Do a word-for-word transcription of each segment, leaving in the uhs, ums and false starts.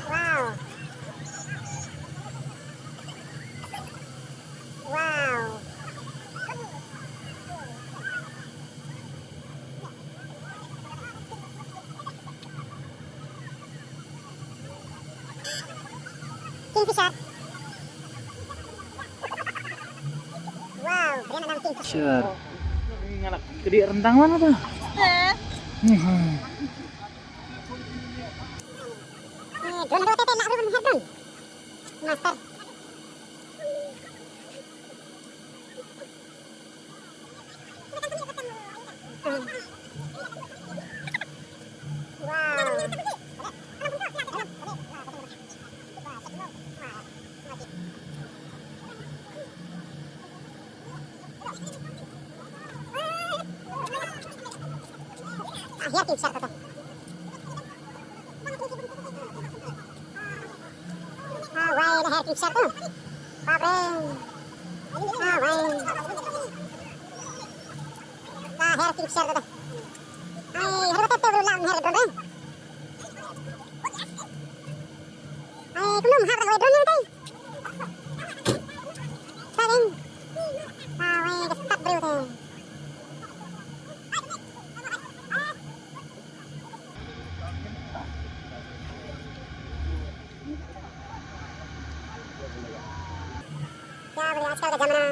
Wow. Wow. Kingfisher. Wow, brand ng Kingfisher. Sure. Nga la kadi rentang mana tu? Hmm. Eh, drone tu, tu, tu, nak drone, nak drone. Master. Ah, hiar Kingfisher kata. Ah, wei, da hiar Kingfisher tu. Bape. Ah, wei. Da hiar Kingfisher tu. Ai, har kata tu la hiar drone. Ai, kumno hiar drone ni tai. Tading. Ah, wei, ka stad briew te. Kya बढ़िया आजकल का जमाना।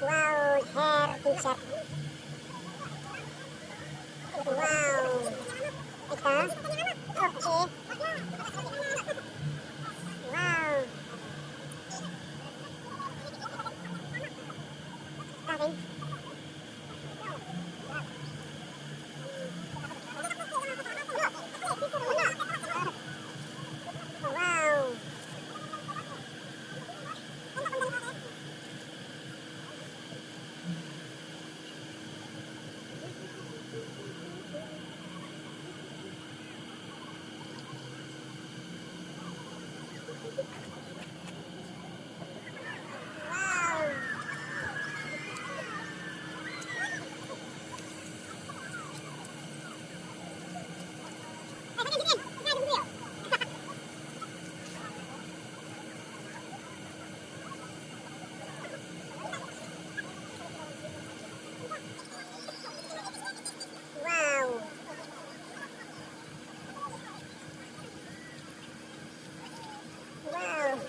Wow, hair Kingfisher. Wow. Ito. Okay. Wow. Karin. Wow. Wow. Wow.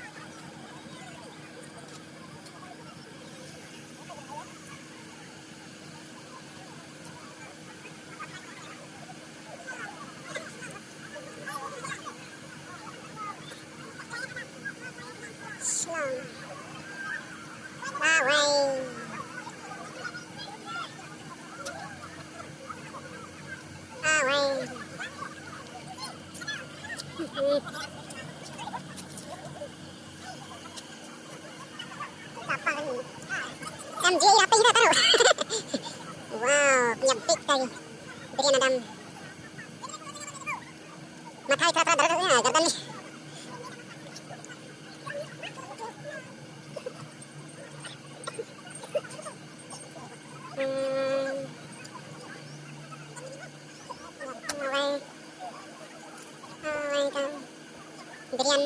Slong. Away. Away. Em, dia apa kita taruh? Wow, punya big kali. Berian Adam. Matai kata daruh ya, gardan ni. Hmm. Away. Away kan. Berian.